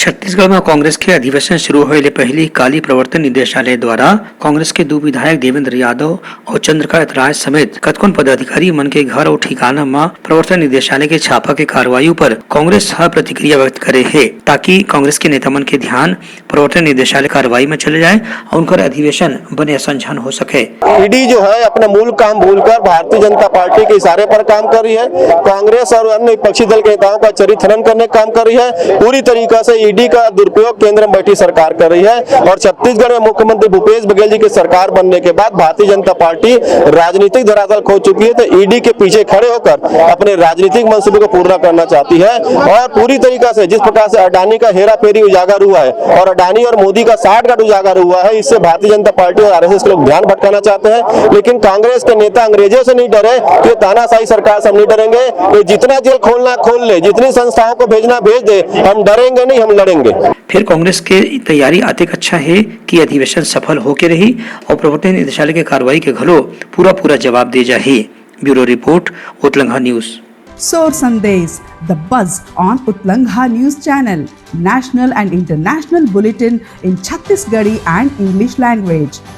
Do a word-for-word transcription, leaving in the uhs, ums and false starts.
छत्तीसगढ़ म कांग्रेस के अधिवेशन शुरू होए ले पहिली काली प्रवर्तन निदेशालय द्वारा कांग्रेस के दू विधायक देवेंद्र यादव अउ चंद्रकांत राय समेत कतकोन पदाधिकारी मन के घर अउ ठिकाना म प्रवर्तन निदेशालय के छापा के कार्रवाई ऊपर कांग्रेस ह प्रतिक्रिया व्यक्त करे हे, ताकि कांग्रेस के नेता मन के ध्यान प्रवर्तन निदेशालय कार्रवाई म चले जाए अउ उनकर अधिवेशन बने असन झन हो सके। ईडी जो है अपना मूल काम भूलकर भारतीय जनता पार्टी के इशारे पर काम कर रही है, कांग्रेस और अन्य विपक्षी दल के नेताओं का चरित्र हनन करने का काम कर रही है। पूरी तरीका से ईडी का दुरुपयोग केंद्र में बैठी सरकार कर रही है और छत्तीसगढ़ में मुख्यमंत्री भूपेश बघेल जी की सरकार बनने के बाद भारतीय जनता पार्टी राजनीतिक धरातल खो चुकी है। तो ईडी के पीछे खड़े होकर अपने राजनीतिक मंसूबे को पूरा करना चाहती है और पूरी तरीका से जिस प्रकार से अडानी का हेरा फेरी उजागर हुआ है और अडानी और मोदी का साठगांठ उजागर हुआ है, इससे भारतीय जनता पार्टी और आरएसएस के लोग ध्यान भटकाना चाहते हैं। लेकिन कांग्रेस के नेता अंग्रेजों से नहीं डरे, ये तानाशाही सरकार से हम नहीं डरेंगे। ये जितना जेल खोलना खोल ले, जितनी संस्थाओं को भेजना भेज दे, हम डरेंगे नहीं, हम लड़ेंगे। फेर कांग्रेस के तैयारी अतेक अच्छा हे कि अधिवेशन सफल होके रही अउ प्रवर्तन निदेशालय के कार्रवाई के घलो पूरा पूरा जवाब दे जाही। Bureau report, Utlangha news. Sor Sandesh, the buzz on Utlangha News Channel, national and international bulletin in Chhattisgarhi and English language.